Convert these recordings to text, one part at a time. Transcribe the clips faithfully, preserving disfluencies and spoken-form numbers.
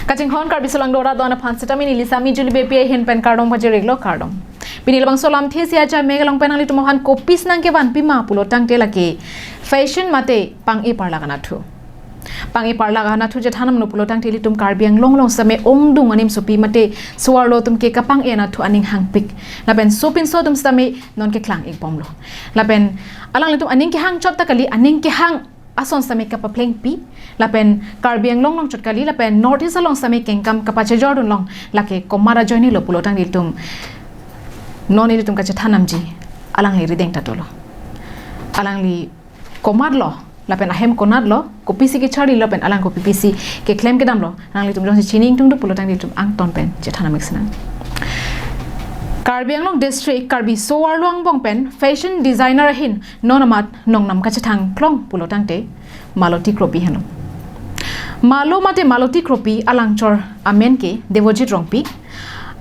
Kachinghon Karbi Solangdo rat do-an aphan sitame neli Sami Juli Beypi ahin pen kardom pajir-iklo, kardom. Pini labangso lamthe isi ajai mek along pen nanglitum aphan kopis nangkevanpi ma pulo tangte lake fashion mate pang-e parlak anatthu. Pang-e parlak anatthu chethan damlo pulo tangte ilitum Karbi Anglong along sitame ongdung animsopi mate so-arlo atum ke kapang-e anatthu aning hangpik. Lapen sopinso atum sitame non keklang-ikbomlo. Lapen alanglitum aning kehang chot ta kali, aning kehang ason sitame kapaplengpi, lapen Karbi Anglong along chot kali, lapen North East along sitame kengkam kapachejordun long, lake komat ajoinelo pulo tangte ilitum non ilitum kachethan damji alangli rideng ta dolo. Alangli komatlo, lapen ahem konatlo, kopisi kecharlilo pen alang kopipisi keklem kedamlo, nanglitum jongsi chini ingtung do pulo tangte ilitum angton pen chethan dam-ik sinang. Karbi Anglong District Karbi So-arlo angbong pen fashion designer ahin non amat nongnam kachethang klong pulo tangte Maloti Kropi henlo. Malo mate Maloti Kropi alangchor amen ke Devojit Rongpi.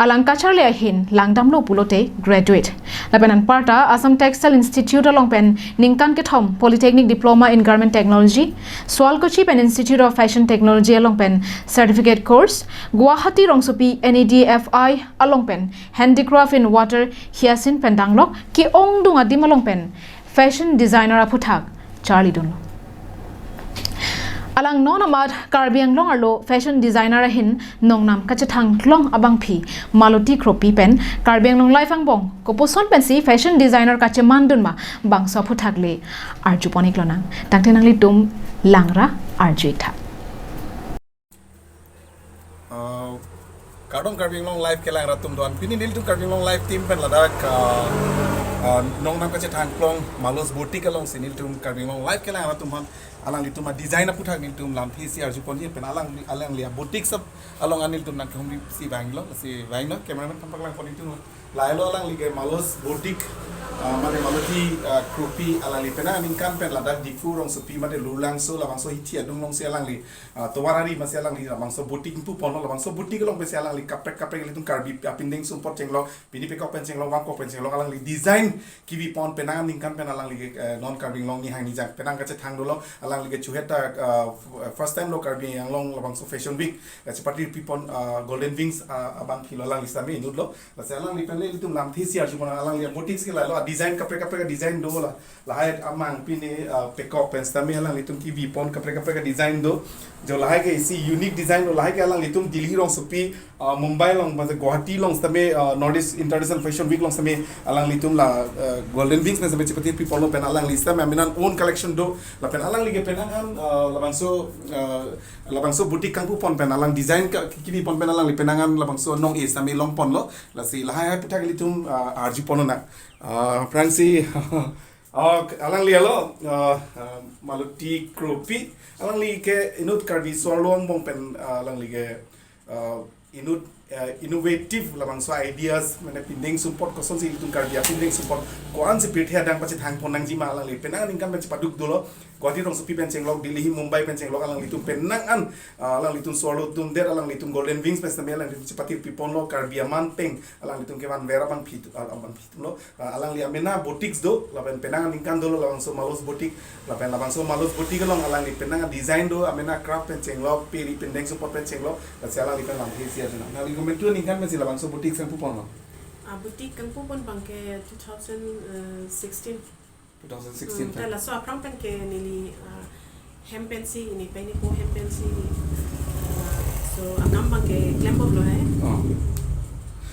Alang kacharli ahin langdamlo pulote graduate. Lapen anparta Assam Textile Institute along pen ningkan kethom Polytechnic Diploma in Garment Technology, Sualkuchi pen Institute of Fashion Technology along pen certificate course, Guwahati rongsopi N E D F I along pen Handicraft in Water Hyacinth pen danglok ke-ongdung adim along pen fashion designer aphuthak charlidunlo. Alang non amat Karbi Anglong arlo fashion designer ahin nongnam kachethang klong abangpi Maloti Kropi pen Karbi Anglong Live angbong kopuson pensi fashion designer kachemandun ma bangso aphuthak le arjupon-iklonang. Tangte nanglitum langra arju-iktha. Uh, kardom Karbi Anglong Live kelang rat atum do-an. Pini nelitum Karbi Anglong Live team pen ladak, uh, uh, nongnam kachethang klong Malo's Boutique alongsi nelitum Karbi Anglong Live kelang rat atum aphan alanglitum adesign aphuthak nelitum lamthe isi arjuponji pen alang, alangli aboutique sap along an nelitum nangkehumri si vanglo, si vanglo, cameraman kapaklangpon nelitum. Lahelo alangli ke Malo's Boutique, uh, mane Maloti, uh, Kropi alangli penang aningkan pen ladak Diphu rongsopi mate Lurlangso labangso hithi adung alongsi alangli, uh, tovar ari masi alangli labangso boutique puponlo, labangso boutique along pensi alangli kaprek kaprek ilitum Karbi apindeng sumpot chenglok, pini pekok pen chenglok, vangkok pen chenglok alangli design kivipon penang aningkan pen alangli ke, eh, non Karbi Anglong nihang nijang penang kachethang dolo, alangli ke chuheta, uh, f-, first time lo Karbi Anglong labangso Fashion Week kachepatirpipon, uh, Golden Wings, uh, abangpi lo alangli sitame inutlo. Lasi alangli pen le ilitum lamthe isi arjupon, alangli aboutique ke lahelo, adesign kaprek kaprek adesign do la. Lahai amang pini, uh, pekok pen sitame alanglitum kivipon kaprek kaprek adesign do. Jo lahai ke isi unique design do, lahai ke alanglitum Delhi rongsopi, uh, Mumbai along, mate Guwahati along sitame, uh, North East International Fashion Week along sitame alanglitum la, uh, Golden Wings pen sitame chepatirpiponlo pen alangli sitame aminan own collection do. Lapen alangli ke penang an, uh, labangso, uh, labangso boutique kangpupon pen alang design ka, kivipon pen alangli penang an labangso nong-e sitame longponlo. Lasi lahai aphuthak ilitum, uh, arjuponlonang. Uh, aphrangsi, uh, alangli alo, uh, uh, Maloti Kropi, alangli ke inut Karbi So-arlo angbong pen, uh, alangli ke, uh, inut, uh, innovative labangso ideas, mane pindeng sumpot kosonsi ilitum Karbi apindeng sumpot ko-ansi pirthe adang pachethangpon nangji ma alangli penang aningkan pen chepaduk dolo. Guwahati rongsopi pen chenglok, Delhi, Mumbai pen chenglok, alanglitum penang an, uh, alanglitum so-arlo atum det, alanglitum Golden Wings pen sitame alanglitum chepatirpiponlo, Karbi aman peng alanglitum kevanver abangpi tu, uh, abangpi lo, uh, alangli amena boutiques do, lapen penang aningkan dolo labangso Malo's Boutique, lapen labangso Malo's Boutique along alangli penang design do, amena craft pen chenglok, peri pindeng sumpot pen chenglok, lasi alangli pen lamthe isi arjunang. Nangli komantu aningkan pensi labangso boutique kangpuponlo? Ah, boutique kangpupon abangke two thousand sixteen. Two thousand sixteen. Hmm, pen. Ta laso aphrang pen ke neli, ah, hem pensi, ini pen ini po hem pensi, ah, so akam abangke klembomlo he. Oh.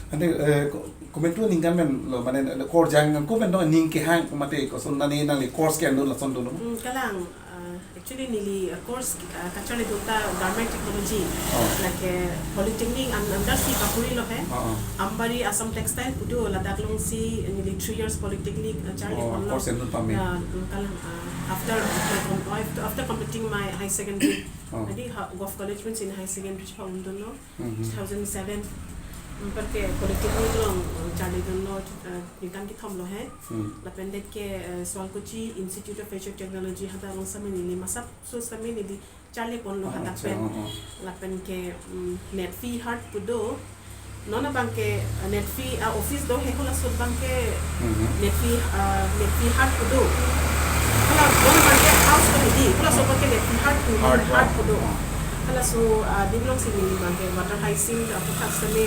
Ante, eh, ko-, komantu aningkan pen lo, mane, lo, korjang ko pen dong ning kehang mate koson nani nangli course ke-en do lason dolo? Hmm, kalang, ah, actually neli, ah, course, ah, kacharlidun ta garment technology. Oh. Lake Polytechnic an-, under si kapurilo he. Oh, oh. Ambari Assam Textile pu do, ladak alongsi neli three years Polytechnic, ah, charli Oh, ponlo. Course en-un pame. Ah, mm, kalang, ah, after my com-, after, after completing my high secondary. Oh. Adi ha, Govt College pensi high secondary chepa-undunlo. Mhm. Two thousand seven. Anparke Polytechnic along, uh, charlidunlo, uh, ningkan kethomlo he. Hmm. Lapen det ke, uh, Sualkuchi Institute of Fashion Technology hadak along sitame neli masap so sitame neli charliponlo Ah, hadak acha, pen. Oh, oh. Lapen ke, um, Netfi Heart pu do. Non abangke, uh, Netfi, uh, office do he, halaso abangke Mhm. Netfi, uh, Netfi Heart pu do. Hala non abangke house do he di. Halaso abangke Netfi Heart pu, Heart, Heart oh. Pu do. Oh. Laso, ah, adim alongsi neli abangke water hyacinth aphuthak sitame,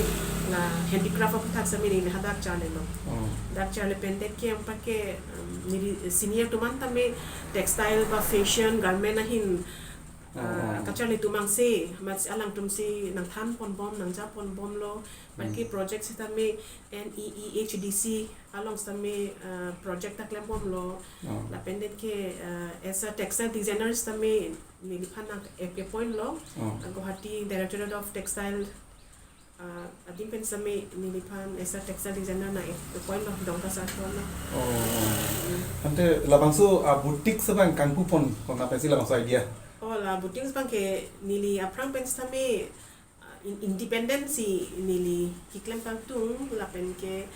la handicraft aphuthak sitame neli hadak charlelo. Oh. Dak charle pen det ke ampa ke, um, neli senior atum an tame textile ba fashion garment ahin, Oh, ah, oh. kacharli atum angse, amatsi alangtum si nangthan ponbom, nangja ponbomlo, abangke Hmm. project sitame N E E H D C along sitame, ah, project ta klembomlo. Oh. Lapen det ke, ah, as a textile designer sitame neliphan nang ap-, appointlo. Oh. Ah, Guwahati Directorate of Textile, ah, adim pen sitame neliphan as a textile designer nang ap-, appointlo, Dongka Sarpo lo. Oh, oh. Hmm. Ante labangso, ah, boutique si abang kangpu pon, konat pensi labangso idea? Oh, la boutique abangke neli aphrang pen sitame, ah, in-, independent si neli keklem pangtung, lapen ke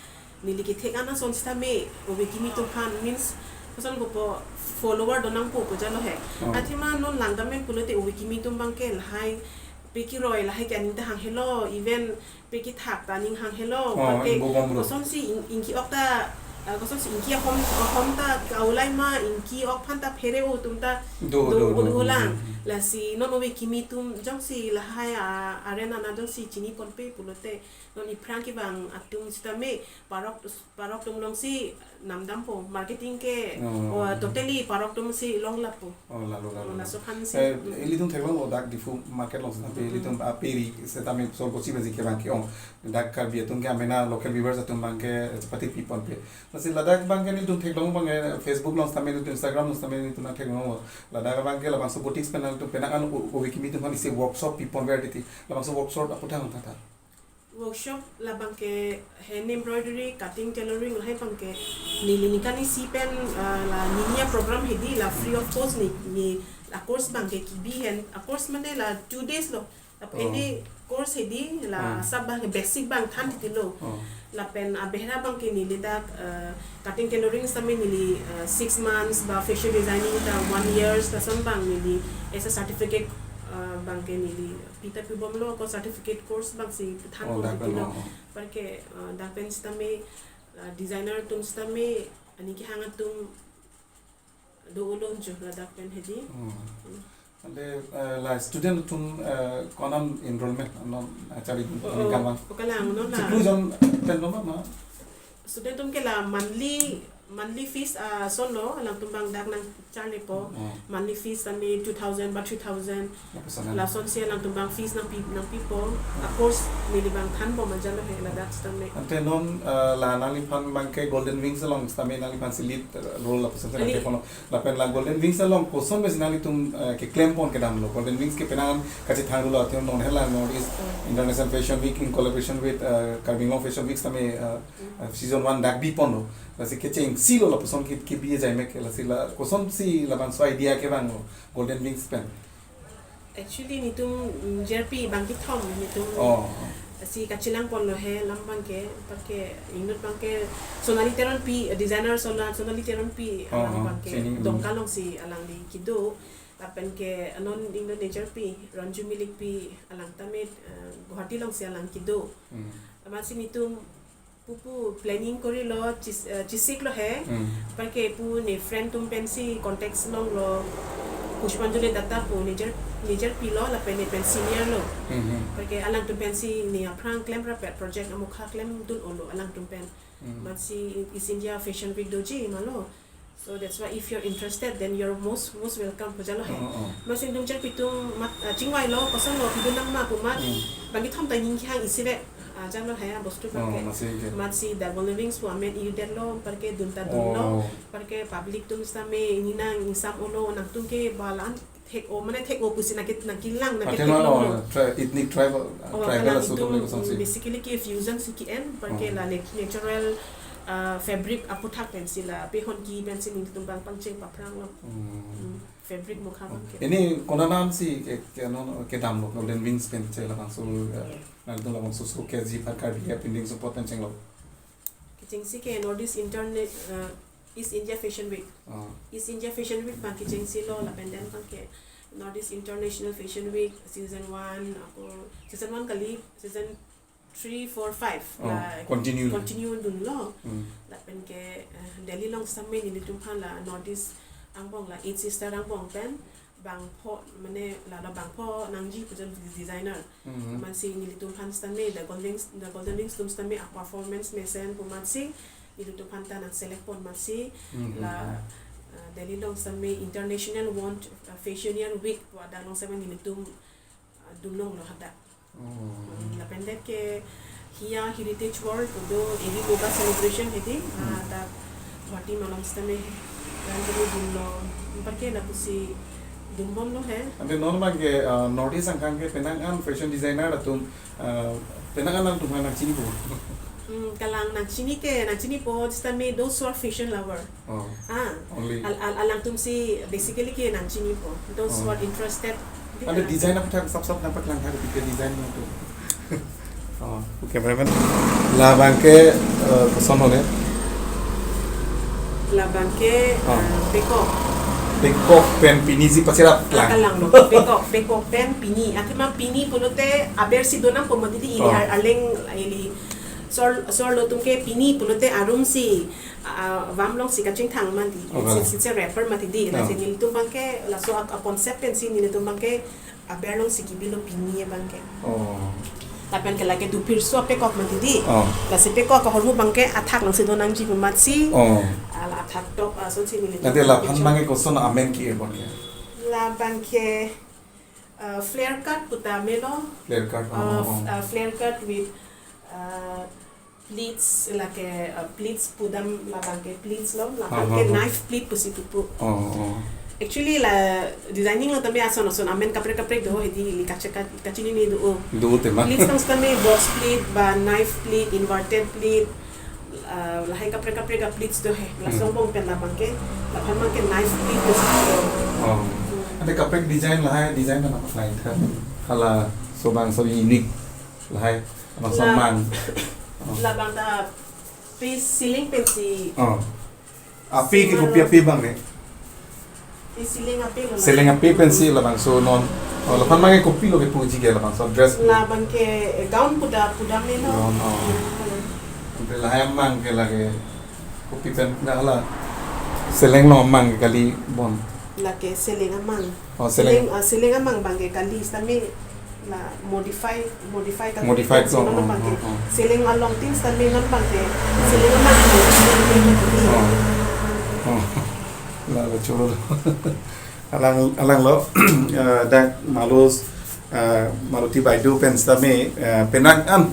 neli kethek an ason sitame ove kimi atum aphan, means, koson kopo, follower do nangpo pu jalo he. Oh. Athema non langdam pen pulote ove kimi atum abangke lahai pe keroi lahai ke aning ta hanghelo, even pe kethak ta aning hanghelo, Oh, pate ingbobomlo. kosonsi ing-, ingki-ok ta, ah, kosonsi ingki ahom, ahom ta kaulai ma, ingki-ok aphan ta phere-o atum ta Do, do, do, do, do. dolang. Hmm. Lasi non ove kimi atum jongsi lahai a, arena na jongsi chini ponpe pulote, non iphrang kevang atum sitame parok, parok atum alongsi namdampo, marketing ke, Oh. oh, totally parok atum si longlapo. Oh, lalo, lalo, Oh, lalo. laso aphansi. Eh, ilitum theklonglo, dak Diphu market along sitame, Hmm. ilitum, ah, peri sitame sol kosi basi kevang ke-ong. Dak Karbi atum ke amena local viewers atum abangke chepate pi ponpe. Lasi ladak abangke nelitum theklong abangke Facebook along sitame, nelitum Instagram along sitame nelitum nangtheklonglo. Ladak abangke labangso boutique pen nangtum penang an o-, ove kimi atum aphan isi workshop pi ponver titi. Labangso workshop aphuthak tata. Workshop labangke hand embroidery, cutting, tailoring lahai abangke neli ningkan isi pen, ah, la nini aprogram hedi la free of cost ne, ne la course abangke kebi hen, a course mane la two days lo. Lapen Oh. ini course hedi la Oh. sab abang basic abang than titilo. Oh. Lapen abehra abangke neli dak, ah, cutting tailoring sitame neli, ah, six months ba fashion designing ta one years ta ason abang neli as a certificate, ah, abangke neli pita pibomlo, ko certificate course abangsi than Oh, bom dak titilo. Oh. Apar ke, ah, dak pen sitame, ah, designer atum sitame, aning kehang atum do-olo jo ladak pen hedi. Hmm. Hmm. Ante, eh, la student atum, eh, konam enrollment non, eh, charli Oh, ningkan oh. abang? Oh, kalang non la. Chiklo jon pen lo ma, ma? Student atum ke la monthly, monthly fees, ah, ason lo, alangtum abang dak nangcharlipo. Oh. Monthly fees tame two thousand ba three thousand. Lapuson an. Lasonsi alangtum abang fees nangpi, nangpipo. A course neli abang thanbom ajalo he ladak sitame. Ante non, eh, la nangliphan abangke Golden Wings along sitame nangliphan si lead, eh, role lapuson si Lead. nangkepono. Lapen la Golden Wings along koson besi nanglitum, eh, keklem pon kedamlo. Golden Wings ke penang kachethang rulo atum non hela North East Hmm. International Fashion Week in collaboration with, eh, Karbi Anglong Fashion Week sitame, eh, Hmm. eh, season one dak biponlo. Lasi kechengsi lo lapuson ke, kebi ajai mek lasi la kosonsi labangso idea kevanglo Golden Wings pen. Actually, netum, mm, J R P abang kethom, netum Oh. si kachelang ponlo he alam abangke, apar ke inut abangke Sonali Teronpi, designer Sona-, Sonali Teronpi Oh, alam oh. abangke Sini, mm. Dongka alongsi alangli kedo, lapen ke anon inut J R P, Ranju Milikpi alang tame, eh, Guwahati alongsi alang kedo. Mm. Amatsi netum pupu planning korilo chis-, eh, chisiklo he. Hmm. Apar ke pu ne friend atum pensi contacts longlo. Pushpanjali Datta pu ne J R, ne J R P lo lapen ne pen senior lo. Hmm, hmm. Apar ke alangtum pensi ne aphrang klemrap project amokha klemdun-olo alangtum pen. Hmm. Amatsi East India Fashion Week doji ma lo. So that's why if you're interested, then you're most, most welcome pu jalo he. Oh, oh. Amatsi netum J R P atum mat, ah, chingvailo, kosonlo, pidun nang ma pu amat. Hmm. Abang kethom ta aning kehang isi ve, ah, jalo he, ah, bostu Oh, abangke. amatsi ke. Amatsi dak Golden Wings pu amen irdetlo, apar ke dun ta dunlo, Oh. apar ke public atum sitame, ninang ingsam-olo, nangtum ke ba la-an thek-o, mane thek-o pusi nangke, nangkelang, Ante nangketheklonglo. no, tri-, ethnic tribal, Oh, tribal kalang aso atum itum, le kosonsi. mm, basically ke fusion si ke-en, apar ke Oh. la nat-, natural, ah, fabric aphuthak pensi la, pehon ki pensi netum abang pangcheng paphranglo. Hmm. Hmm, fabric mokha Oh. abangke. Ini konat ansi ke, ke, non, kedamlo, Golden Wings pen che labangso, eh, Yeah. nangtum labangso so keji apar Karbi apinding support pen chenglo. Kechengsi ke North East Internet, eh, East India Fashion Week. Oh. East India Fashion Week abang kechengsi lo lapen den abangke North East International Fashion Week season one, ako season one kali, season three, four, five. Oh, La continue. continue dunlo. Hmm. Lapen ke, eh, Delhi along sitame nelitum aphan la North East angbong la Eight Sister angbong pen bangpho, mane la labangpho nangji pu jam designer. Mhm. Amatsi nelitum aphan sitame, the Golden Wings, the Golden Wings atum sitame a-performance mesen pu amatsi nelitum aphan ta nang select pon amatsi, mhm, la, uh, Delhi along sitame International Women, uh, Fashion Year Week pu adang along sitame nelitum, uh, dun longlo hadak. Oh. Hmm, lapen det ke Hiya Heritage World pu do, eri Moga celebration hedi, hmm, ah, ta Guwahati malom sitame, dan kami dunlo, anparke lapusi dunbomlo he. Ante non abang ke, ah, North East angkang ke penang an fashion designer atum, ah, penang an nangtum aphan nangchinipo? Hmm, kalang nangchini ke, nangchinipo, sitame those who are fashion lover. Oh. Ah, only al-, al-, alangtum si basically ke nangchinipo. Those who, oh, are interested. Ante design aphuthak sap sap nangpaklang tha, ke design nangtum. Oh, okay, cameraman. Labang ke, eh, koson hone? Labang ke, oh, eh, pekok. Pekok pen pini si pachirap, ah, lang. Kalanglo. Pekok, pekok pen pini. Athema pini pulote aber si donangpo mati di, ili, oh, ar-, arleng, ili sor, sor lo atum ke pini pulote arum si ah, vam along si kachingthang mati. Oh, since, since wrapper mati di, oh, lasi nelitum abang ke, laso a, a-concept pensi nelitum abang ke aber along si kibilo pini abang ke. Oh. Lapen ke lake dupirso pekok mati di. Oh. Lasi pekok ahormu abang ke athak along si donangji pu amatsi. Oh. Ala athak tok, ah, asonsi nelitum. Ante laphan abang ke koson amen ki-ir bon ke? Labang ke, ah, flare cut pu ta melo. Flare cut, ah, oh, oh, f-, ah, flare cut with, ah, pleats, lake, uh, pleats pudam labang ke pleats lo, labang, aha, ke knife pleat pusi pupo. Oh, oh. Actually la designing along tame ason ason amen kaprek kaprek do, hedi ili kache-, ka-, kachinine do. Do tema. Pleats abang sitame box pleat, ba knife pleat, inverted pleat, uh, lahai kaprek kaprek a-pleats do he. Laso, hmm, angbong pen labang ke, laphan abang ke knife pleat pusi pupo. Oh. Hmm. Ante kaprek design lahai, design apa lain kan? Hala laso abang so unique. Lahai, abang la-, somang. Oh. Labang ta piece ceiling pensi. Oh. Ape ke, si kopi ape abang ne? Piece ceiling ape lo. Ceiling ape pensi labangso non. Oh, laphan abang ke kopilo kepuji ke labangso dress pu? Labang ke, eh, gown pu ta pudam ne lo. Gown, oh. Hmm. Ante lahai amang ke lake kopi pen dah la. Ceiling lo amang ke kali bon. Lake ceiling amang. Oh, ceiling. Ceiling, ah, ceiling amang abang ke kali sitame la modify, modify ka. Modify, ceiling, oh, amang abang ke. Oh, oh. Ceiling along tin sitame non abang ke. Ceiling amang ke. Oh. Oh. La, la choro. Alang, alanglo, eh, dak Malus, eh, Maloti Baideo pen sitame, eh, penang an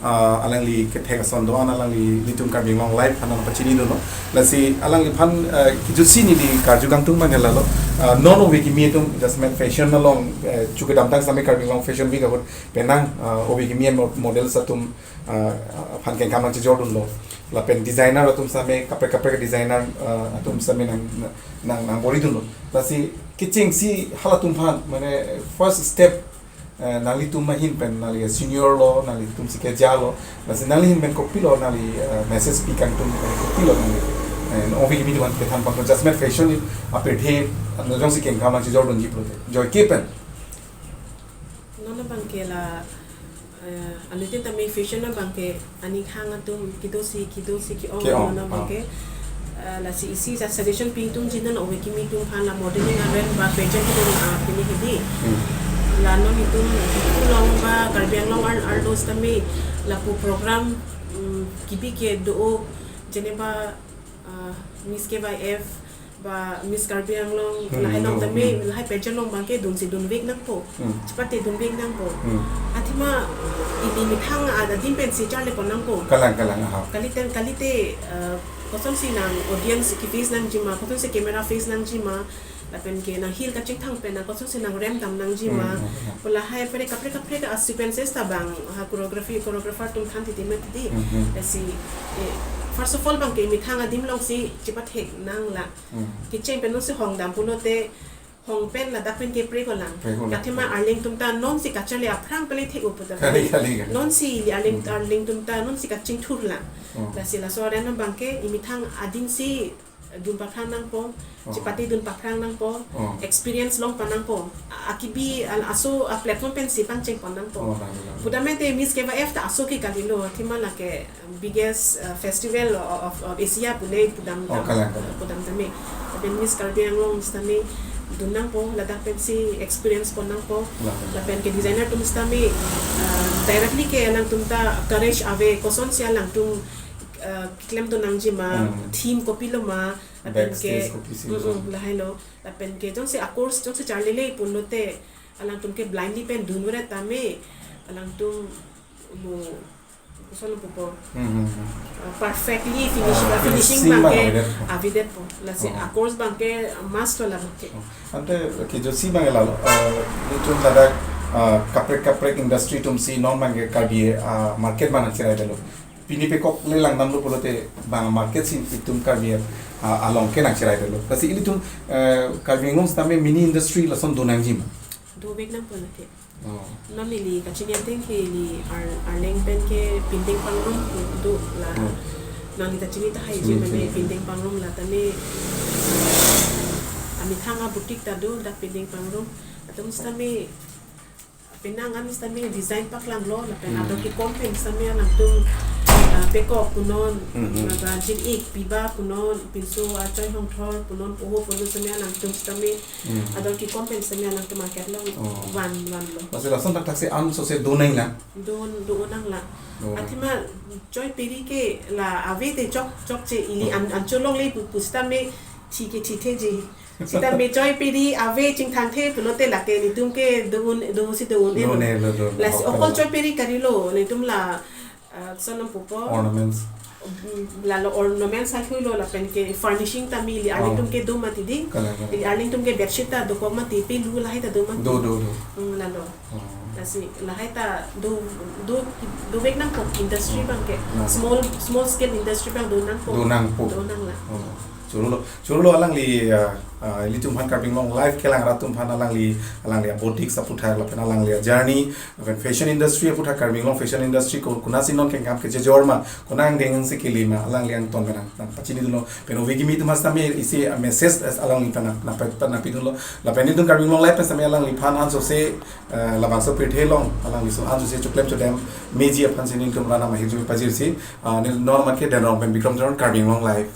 ah, alangli kethek ason do-an, alangli nelitum Karbi Anglong Live aphan nangpachini dunlo. Lasi alangliphan, ah, kijutsi neli karju kangtung abang ke lalo. Ah, non ove kimi atum jasemet fashion along, eh, chukedamtang sitame Karbi Anglong Fashion Week ahut penang, ah, ove kimi mo-, models atum, ah, aphan kengkam nangchejor dunlo. Lapen designer atum sitame kaprek kaprek designer, ah, atum sitame nang, nang, nangbor-i dunlo. Lasi kechengsi halatum aphan, mane first step eh, nanglitum ahin pen nangli senior lo, nanglitum si keja lo, lasi nangli ahin pen kopilo nangli, eh, message pi kangtung pen kopilo nangli, eh, ove kimi atum aphan kethan pangko jasemet fashion in apirthe, eh, jongsi kengkam nangchejor dunji pulote. Joike pen. Non abang ke la, eh, anuttin tame fashion abang ke aning hang atum kedo si, kedo si ke-ong, ke-ong, non abang, ah, ke. Ah, lasi isi sa suggestion pi ingtungji non ove kimi atum aphan la modeling aven ba pageant atum, ah, pini hedi. Hmm. La non itum along ba Karbi Anglong ar-, arlo sitame lapu program, mm, kebi kedo, jeneba, ah, Miss K Y F ba Miss Karbi Anglong, hmm, lahai along, hmm, tame, hmm, lahai pageant along abang ke dunsi dunvek nangpo. Hmm. Chepate dunvek nangpo. Hmm. Athema ili methang adim pensi charli pon nangpo. Kalang, kalang, aha. Kalite, kalite, eh, kosonsi nang audience ke-face nangji ma, kosonsi camera face nangji ma, lapen ke nang heel kachingthang pen nang kosonsi nangrem dam nangji ma. Hmm, hmm, hmm. Pu lahai kaprek kaprek kaprek a-sequences ta abang, ha choreography, choreographer atum than titi mati di. Hmm, hmm. Lasi, eh, first of all abang ke methang adim alongsi chepathek nang la. Hmm. Kecheng pen nonsi hong dam pulote, hong pen ladak pen ke pre ko lang. Pre ko lang. Athema arleng atum ta nonsi kacharli aphrang pele thek-o pu ta. Kali, kali, kali. Nonsi ili arleng, hmm, arleng atum ta nonsi kachingthur lang. Oh. Lasi laso aran abang ke imethang adin si dun paphrang nangpo, oh, chepate dun paphrang nangpo, oh, experience long pon nangpo. A-, akibi al-, aso a-platform pensi pangcheng pon nangpo. Oh, lang, lang. Pudam mate Miss K Y F ta aso ke kalilo, athema lake biggest, uh, festival of, of Asia pule pudam, oh, tam, kalang, kalang, pudam tame. Lapen Miss Karbi Anglong sitame, dun nangpo, ladak pensi experience pon nangpo. Lah. Lapen ke designer atum sitame, uh, directly ke alangtum ta courage ave, kosonsi alangtum, uh, keklem dun nangji ma, Hmm. theme kopilo ma, lapen ke, Backstage kopisi mm, so. mm, lahai lo. Lapen ke jongsi a-course jongsi charlile pulote alangtum ke blindly pen dunveret tame, alangtum mo, koson pupo, Hmm, hmm, hmm. uh, perfectly finish, Ah, finishing finishing abang abang ke avedetpo. Avedetpo. Lasi Oh. a-course abang ke must lo labang ke. Oh. Ante ke jo si abang lalo, uh, itum ladak, uh, kaprek kaprek industry atumsi non abang ke Karbi, uh, market abang nangcheraidetlo. Pini pekok le langdamlo pulote abang market si itum Karbi, uh, along ke nangcheraidetlo. Lasi ilitum, uh, Karbi Anglong sitame mini industry lason do nangji ma? Dovek nangpo lake. Oh. Non neli kachini ateng ke neli Ar-, Arleng pen ke Pindeng Pangrum do la. Hmm. Nangli ta chini tahai Chini, ji mane chini. Pindeng Pangrum la tame, amethang aboutique ta do dak Pindeng Pangrum. Latum sitame penang an sitame design paklanglo lapen Hmm. ador kekom pen sitame alangtum, ah, pekok punon, Hmm, hmm. laga jin-ik piba punon, pinso achoi hongthor punon, oho punon sitame alangtum sitame Hmm. ador kekom pen sitame alangtum market along Oh. van, vanlo. Lasi lason thakthak si an sose do nanglang? Do, do nanglang. Oh. Athema choi peri ke la ave te chok, chokche ili Hmm. an, anchot longle pu, pu sitame thi ke thithe ji. Sitame choi peri ave chingthangthe pulote lake nelitum ke do-un, do si do-un-e lo. Do-un-e lo, do-un-e. Lasi Okay. okol choi peri karilo, nelitum la, ah, koson nangpupo. Ornaments. Mm, lalo ornaments ahuilo lapen ke furnishing ta neli Oh. arleng atum ke do mati ding. Kalang, kalang. Neli arleng atum ke bedsheet ta dokok mati, pillow lahai ta do mati. Do, do, do. Mm, lalo. Oh. Lasi lahai ta do, do, dovek nangpo industry Hmm. abang ke. Hmm. Small, small scale industry abang do nangpo. Do nangpo. Do nanglang. Oh. Chorolo, chorolo alangli, ah, ah, ilitum aphan Karbi Anglong Live kelang rat atum aphan alangli, alangli aboutique aputhak lapen alangli journey, lapen fashion industry aputhak Karbi Anglong fashion industry ko konatsi non kengkam kejejor ma, konat angdeng si kele ma, alangli angton pen nang, nangpachini dunlo. Pen ove kimi atum aphan sitame isi message as alangli aphan nang, nang, nangpidunlo. Lapen ilitum Karbi Anglong Live pen sitame alangliphan an sose, eh, labangso pirthe along, alangli ason an sose choklem chodam meji aphan si nelitum ra nang mahirjume pajirsi, ah, neli non amat ke Dendrong pen Bikram Teron, Karbi Anglong Live.